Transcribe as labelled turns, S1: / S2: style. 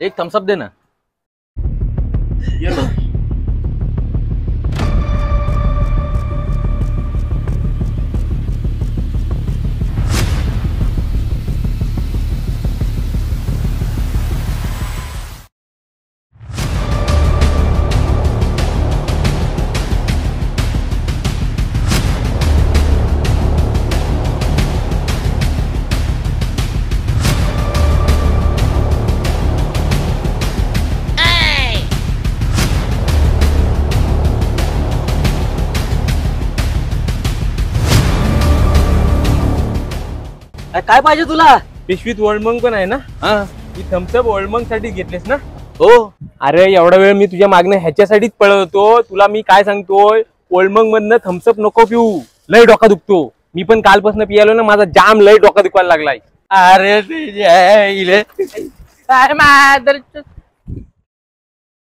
S1: एक थम्सअप देना।
S2: ये लो।
S1: काय पाहिजे तुला?
S2: पिशवीत ओल्ड मंक पण आहे ना?
S1: हा।
S2: ही थम्सअप ओल्ड मंक साठी घेतलीस ना?
S1: हो।
S2: अरे एवढा वेळ मी तुझ्या मागणं ह्याच्यासाठीच पळत होतो। तुला मी काय सांगतोय, ओल्ड मंक मधनं थम्सअप नको पिऊ, लय डोका दुखतो। मी पण कालपासून पियालो ना, माझा जाम लय डोका दुखायला लागलाय।
S1: अरे अरे मादर।